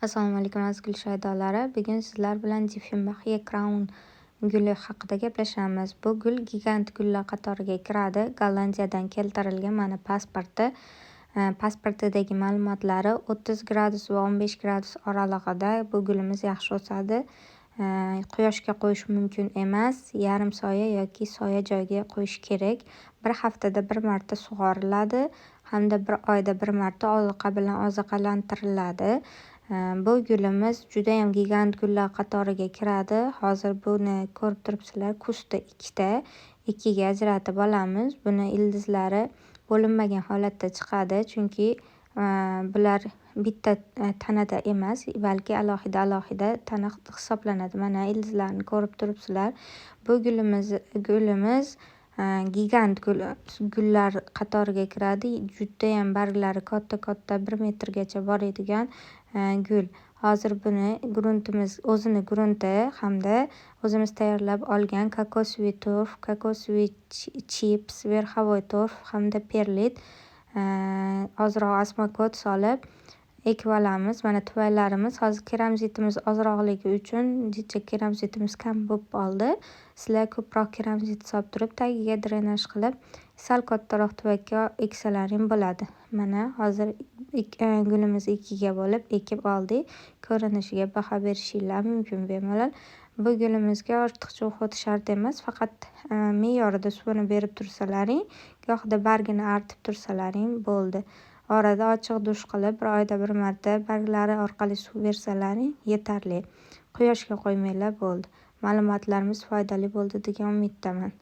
Assalomu alaykum, aziz gul shaydolari. Bugun sizlar bilan Dieffenbachia Crown guli haqida gaplashamiz. Bu gul gigant gullar qatoriga kiradi. Gollandiyadan keltirilgan, mana pasporti. Pasportidagi ma'lumotlari: 30 gradus va 15 gradus oralig'ida bu gulimiz yaxshi o'sadi. Quyoshga qo'yish mumkin emas, yarim soya yoki soya joyga qo'yish kerak. Bir haftada bir marta sug'oriladi hamda bir oyda bir marta oziqa bilan oziqalantiriladi. Bu gulimiz judayam gigant gullar qatoriga kiradi. Hozir buni ko'rib turibsizlar, куст i ikkita, ikkiga ajratib olamiz. Buni ildizlari bo'linmagan holatda chiqadi, chunki bular bitta tanada emas, balki alohida alohida tana hisoblanadi. Mana, ildizlarni ko'rib turibsizlar. Bu gulimiz gigant gullar qatoriga kiradi. Judayam barglari katta katta, 1 metrgacha boradigan gul. Hozir buni gruntimiz, o'zini grunti hamda o'zimiz tayyorlab olgan кокосовый торф, кокосовый chips, верховой торф hamda perlit, ozroq osmokot solib ekib olamiz. Mana, tuvaklarimiz, hozir keramzitimiz ozroqligi uchun jicha keramzitimiz kam bo'lib qoldi. Sizlar ko'proq keramzit solib turib, tagiga drenaj qilib, sal kattaroq tuvakka eksalaring bo'ladi. Mana, hozir gulimizni ikkiga bo'lib ekib oldik. Ko'rinishiga baho berishinglar mumkin bemalol. Bu gulimizga ortiqcha уход shart emas, faqat me'yorida suvini berib tursalaring, gohida bargini artib tursalaring bo'ldi. Orada ochiq dush qilib, bir oyda bir marta barglari orqali suv bersalaring yetarli. Quyoshga qo'ymanglar, bo'ldi. Ma'lumotlarimiz foydali bo'ldi degan umiddaman.